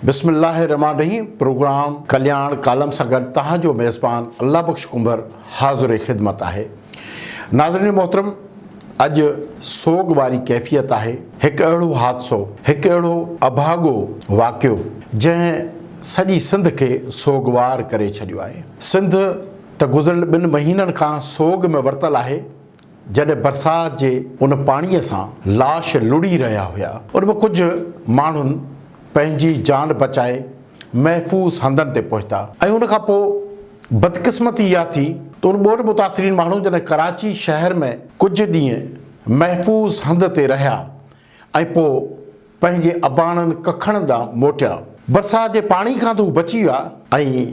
بسم الله الرحمٰن الرحيم پروگرام ڪلياڻ ڪالم سان گڏ توهان جو ميزبان الله بخش ڪنڀر حاضر خدمت آهي. ناظرين محترم اڄ سوڳ واري ڪيفيت آهي، هڪ اهڙو حادثو، هڪ اهڙو اڀاڳو واقعو جنهن سڄي سنڌ کي سوڳوار ڪري ڇڏيو آهي. سنڌ ته گذريل ٻن مهينن کان سوڳ ۾ ورتل آهي، جڏهن برسات جي ان پاڻيء سان لاش لڙهي رهيا هيا، ان ۾ ڪجهه ماڻهن پنهنجي جان بچائي محفوظ هنڌن تي پهتا ۽ ان کان پوء بدقسمتي اها ٿي ته ان ٻوڏ متاثرين ماڻهو جڏهن ڪراچي شهر ۾ ڪجهه ڏينهن محفوظ هنڌ تي رهيا ۽ پوء پنهنجي اباڻن ڪکڻ ڏانهن موٽيا. برسات جي پاڻي کان ته هو بچي ويا ۽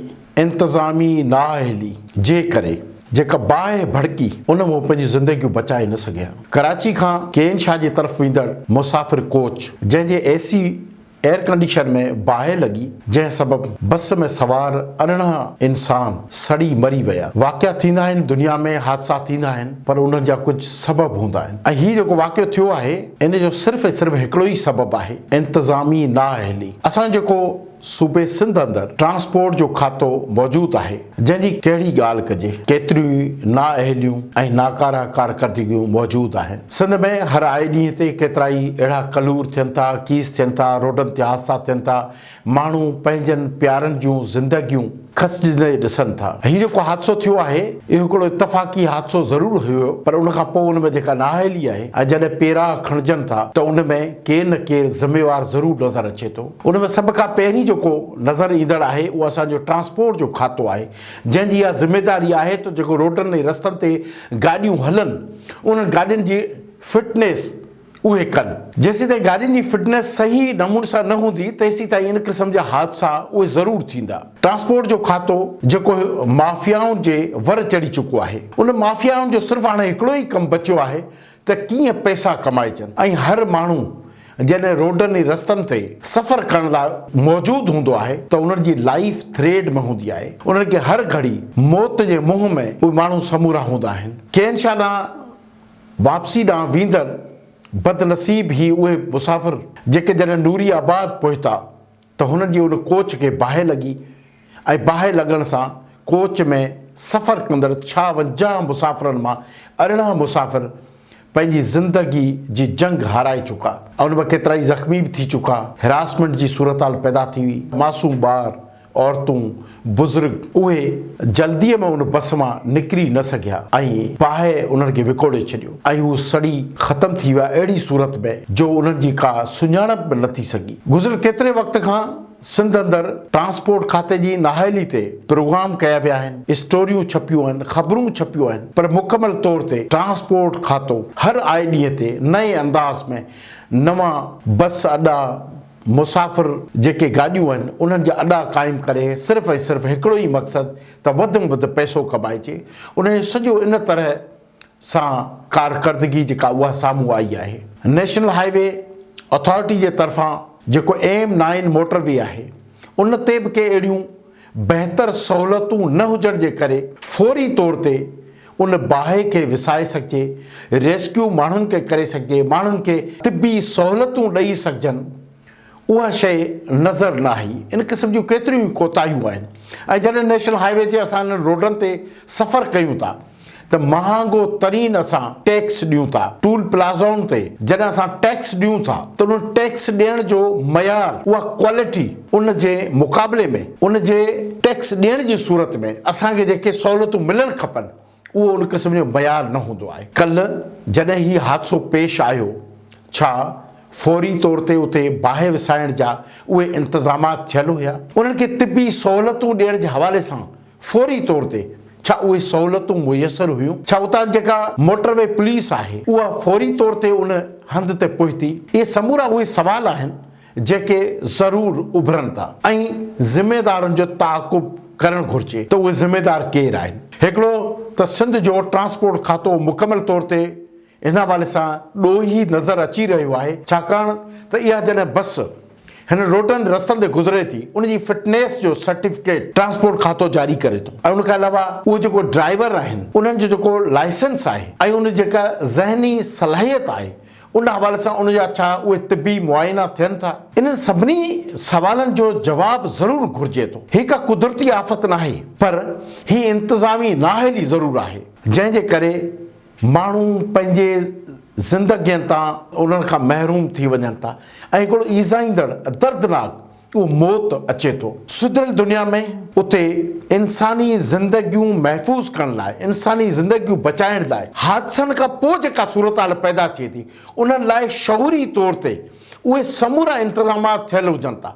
انتظامي نااهلي جي ڪري جيڪا باهه ڀڙڪي ان مان هو پنهنجون زندگيون بچائي نه سگهيا. ڪراچي کان ڪين شاهه جي طرف ويندڙ مسافر ڪوچ جنهن جي اي سي ايئر ڪنڊيشن ۾ باهه لڳي، جنهن سبب بس ۾ سوار 18 انسان سڙي مري ويا. واقعا ٿيندا آهن، دنيا ۾ حادثا ٿيندا آهن، پر انهن جا ڪجهه سبب هوندا آهن ۽ هي جيڪو واقعو ٿيو آهي، ان جو صرف ۽ صرف هڪڙو ئي سبب آهي، انتظامي نااهلي. اسان جو جيڪو صوبي سنڌ اندر ٽرانسپورٽ جو کاتو موجود آهي، جنهن جي ڪهڙي ڳالهه ڪجي، ڪيتريون ئي نااهليون ۽ ناڪاره ڪارڪردگيون موجود آهن. سنڌ ۾ هر آئي ڏينهن تي ڪيترائي اهڙا ڪلور ٿين ٿا، ڪيس ٿين ٿا، روڊن تي حادثا ٿين ٿا، ماڻهو پنهنجن پيارن جون زندگيون کسجندي ڏسن ٿا. هي جيڪو حادثو ٿيو آهي، اهو هڪڙو اتفاقي حادثو ضرور هيو، پر ان کان پوء ان ۾ جيڪا نااهلي آهي ۽ جڏهن پيرا کڻجن ٿا ته ان ۾ ڪي نه ڪير ذميوار ضرور نظر اچي ٿو. ان ۾ سڀ کان پهرين جيڪو نظر ايندڙ آهي اهو اسان جو ٽرانسپورٽ جو کاتو آهي، جنهن جي اها ذميداري آهي ته جيڪو روڊن ۽ رستن تي گاڏيون هلن، انهن گاڏين جي فٽنيس اهي ڪن. جيسيتائين گاڏين جي فٽنيس صحيح نموني سان نه هوندي تيسيتائين ان قسم جا حادثا اهي ضرور ٿيندا. ٽرانسپورٽ جو کاتو جيڪو مافيائن جي ور چڙهي چڪو آهي ان مافيائن جو صرف هاڻي هڪڙو ئي ڪم بچيو آهي ته ڪيئن پئسا ڪمائجن ۽ هر ماڻهو جڏهن روڊن ۽ رستن تي سفر ڪرڻ لاء موجود هوندو آهي ته انهن جي لائيف ٿريڊ ۾ هوندي آهي انهن کي هر گهڙي موت جي منهن ۾ اهي ماڻهو سمورا هوندا آهن. ڪين شاهه ڏانهن واپسي ڏانهن ويندڙ بدنصيب هي اهي مسافر جيڪي جڏهن نوري آباد پهتا ته هنن جي ان ڪوچ کي باهه لڳي ۽ باهه لڳڻ سان ڪوچ ۾ سفر ڪندڙ 56 مسافرن مان 18 مسافر پنهنجي زندگي جي جنگ هارائي چڪا ۽ ان ۾ ڪيترائي زخمي به ٿي چڪا، هراسمينٽ جي صورتحال پيدا ٿي وئي، معصوم ٻار عورتون، بزرگ اهي جلديء ۾ ان بس مان نڪري نه سگهيا ۽ باهه انهن کي وڪوڙي ڇڏيو ۽ هو سڙي ختم ٿي ويا اهڙي صورت ۾ جو انهن جي ڪا سڃاڻپ به نه ٿي سگهي. گذريل ڪيتري وقت کان سنڌ اندر ٽرانسپورٽ کاتي جي نااهلي تي پروگرام ڪيا ويا آهن، اسٽوريون ڇپيون آهن، خبرون ڇپيون آهن پر مڪمل طور تي ٽرانسپورٽ کاتو هر آئي ڏينهن تي نئين انداز ۾ نوان بس اڏا، مسافر جيڪي گاڏيون آهن انهن جا اڏا قائم ڪري صرف ۽ صرف هڪڙو ئي مقصد ته وڌ ۾ وڌ پئسو ڪمائجي انهن جو سڄو ان طرح سان ڪارڪردگي جيڪا اها سامهون آئي آهي. نيشنل هاء وي اٿارٽي جي طرفان جيڪو ايم نائين موٽر وي آهي ان تي به ڪي اهڙيون بهتر سهولتون نه هجڻ جي ڪري فوري طور تي ان باهه کي وسائي سگهجي، ريسڪيو ماڻهن کي ڪري سگهجي، ماڻهن کي طبي سهولتون ڏئي سگهجن، اها شيء نظر نه آئي. ان قسم جون ڪيتريون ئي ڪوتاهيون آهن ۽ جڏهن نيشنل هاء وي جي اسان انهن روڊن تي سفر ڪيون ٿا ته مهانگو ترين اسان ٽيڪس ڏيون ٿا، ٽول پلازائن تي جڏهن اسان ٽيڪس ڏيون ٿا ته ان ٽيڪس ڏيڻ جو معيار اها ڪوالٽي ان جي مقابلي ۾ ان جي ٽيڪس ڏيڻ جي صورت ۾ اسان کي جيڪي سهولتون ملڻ کپن اهو ان قسم جو معيار نه هوندو آهي. ڪلهه جڏهن هي حادثو پيش آيو ڇا فوري طور تي اتي باهه وسائڻ جا اهي انتظامات ٿيل هيا؟ انهن کي طبي سهولتون ڏيڻ جي حوالي سان فوري طور تي ڇا اهي سهولتون ميسر هيون؟ ڇا اتان جيڪا موٽر وي پوليس آهي اها فوري طور تي ان هنڌ تي پهتي؟ اهي سمورا اهي سوال آهن جيڪي ضرور اڀرن ٿا ۽ ذميدارن جو تعاقب ڪرڻ گهرجي ته اهي ذميدار ڪير آهن؟ هڪڙو ته سنڌ جو ٽرانسپورٽ کاتو مڪمل طور تي ان حوالي سان ڏوهي نظر اچي رهيو آهي ڇاڪاڻ ته اها جڏهن بس هن روڊن رستن تي گذري ٿي ان جي فٽنيس جو سرٽيفڪيٽ ٽرانسپورٽ کاتو جاري ڪري ٿو ۽ ان کان علاوه اهي جيڪو ڊرائيور آهن انهن جو جيڪو لائسنس آهي ۽ ان جيڪا ذهني صلاحيت آهي ان حوالي سان ان جا ڇا اهي طبي معائنا ٿين ٿا؟ انهن سڀني سوالن جو جواب ضرور گهرجي ٿو. هي ڪا قدرتي آفت ناهي پر هي انتظامي نااهلي ضرور آهي، جنهن جي ڪري ماڻهو پنهنجي زندگين تان انهن کان محروم ٿي وڃن ٿا ۽ هڪڙو ايذائيندڙ دردناڪ اهو موت اچي ٿو. سڌريل دنيا ۾ اتي انساني زندگيون محفوظ ڪرڻ لاء، انساني زندگيون بچائڻ لاء حادثن کان پوء جيڪا صورتحال پيدا ٿئي ٿي انهن لاء شعوري طور تي اهي سمورا انتظامات ٿيل هجن ٿا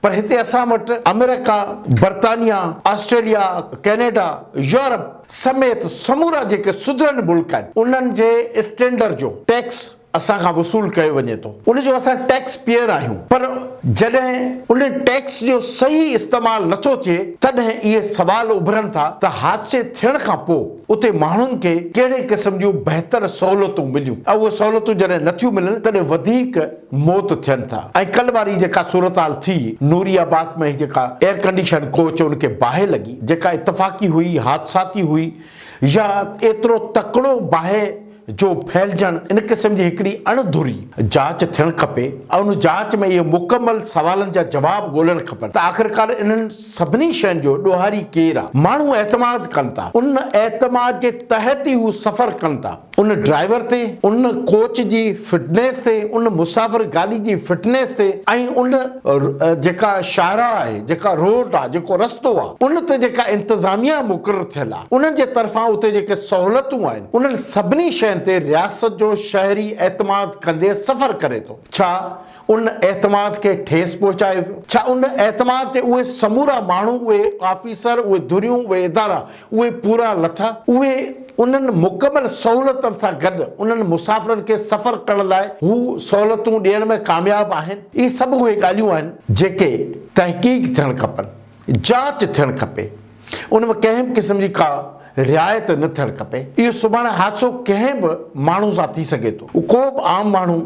پر هتي اسان وٽ آمريڪا، برطانيا، آسٽريليا، ڪينيڊا، يورپ سميت سمورا جيڪي سڌريل ملڪ آهن انهن جي اسٽينڊر جو ٽيڪس اسان کان وصول ڪيو وڃي ٿو ان جو اسان ٽيڪس پيئر آهيون پر جڏهن ان ٽيڪس جو صحيح استعمال نٿو ٿئي تڏهن اهي سوال اڀرن ٿا ته حادثي ٿيڻ کان پوء اتي ماڻهن کي ڪهڙي قسم جون بهتر سهولتون مليون ۽ اهي سهولتون جڏهن نٿيون ملن تڏهن وڌيڪ موت ٿين ٿا ۽ ڪل واري جيڪا صورتحال ٿي نوري آباد ۾ جيڪا ايئر ڪنڊيشن ڪوچ ان کي باهه لڳي جيڪا اتفاقي هئي حادثاتي هئي يا ايترو تڪڙو باهه جو ڦهلجڻ ان قسم جي هڪڙي اڻ ڌري جاچ ٿيڻ کپي ۽ ان جاچ ۾ اهي مڪمل سوالن جا جواب ڳولڻ کپن ته آخرڪار انهن سڀني شين جو ڏوهاري ڪير آ؟ ماڻهو اعتماد ڪن ٿا ان اعتماد جي تحت ئي هو سفر ڪن ٿا ان ڊرائيور تي ان ڪوچ جي فٽنيس تي ان مسافر گاڏي جي فٽنيس تي ۽ ان جيڪا شاهراهه آهي جيڪا روڊ آ جيڪو رستو آ ان تي جيڪا انتظاميا مقرر ٿيل آ انهن جي طرفان اتي جيڪي سهولتون آهن انهن سڀني شين تي رياست جو شهري اعتماد ڪندي سفر ڪري ٿو. ڇا ان اعتماد کي ٺيس پهچايو ويو؟ ڇا ان اعتماد تي اهي سمورا ماڻهو، اهي آفيسر، اهي ڌريون، اهي ادارا اهي پورا لٿا؟ اهي انهن مڪمل سهولتن سان گڏ انهن مسافرن کي سفر ڪرڻ لاء هو سهولتون ڏيڻ ۾ ڪامياب آهن؟ اهي سڀ اهي ڳالهيون آهن جيڪي تحقيق ٿيڻ کپن، جاچ ٿيڻ کپي. ان ۾ ڪنهن به قسم جي ڪا رعايت نه ٿيڻ کپي. اهو سڀاڻي حادثو ڪنهن به ماڻهو سان ٿي سگهي ٿو. ڪو به عام ماڻهو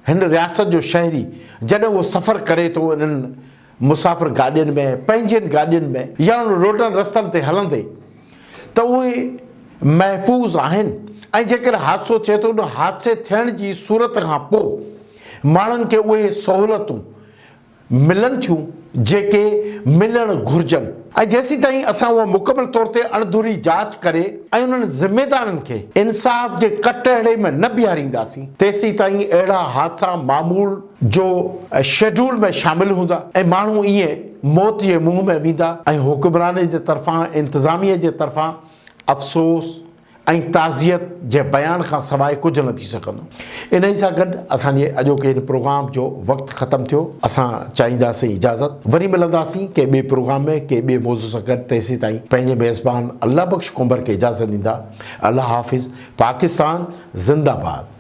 هن رياست جو شهري جڏهن اهو سفر ڪري ٿو انهن مسافر گاڏين ۾ پنهنجين گاڏين ۾ يا انهن روڊن رستن تي هلندي ته اهي محفوظ آهن ۽ جيڪڏهن حادثو ٿئي ٿو ان حادثي ٿيڻ جي صورت کان پوء ماڻهن کي اهي سهولتون ملن ٿيون جيڪي ملڻ گهرجن ۽ جيسيتائين اسان اها مڪمل طور تي اڻڌري جاچ ڪري ۽ انهن ذميدارن کي انصاف جي ڪٽهڙي ۾ نه بيهارينداسين تيسيتائين اهڙا حادثا معمول جو شيڊول ۾ شامل هوندا ۽ ماڻهو ائين موت جي منهن ۾ ويندا ۽ حڪمرانن جي طرفان انتظاميه جي طرفان افسوس ۽ تعزيت جي بيان کان سواء ڪجهه نه ٿي سگهندو. انهي سان گڏ اسان جي اڄوڪي هن پروگرام جو وقت ختم ٿيو. اسان چاهينداسين اجازت. وري ملنداسين ڪنهن ٻئي پروگرام ۾ ڪنهن ٻئي موضوع سان گڏ تيسيتائين پنهنجي ميزبان الله بخش ڪنڀر کي اجازت ڏيندا. الله حافظ. پاڪستان زنده باد.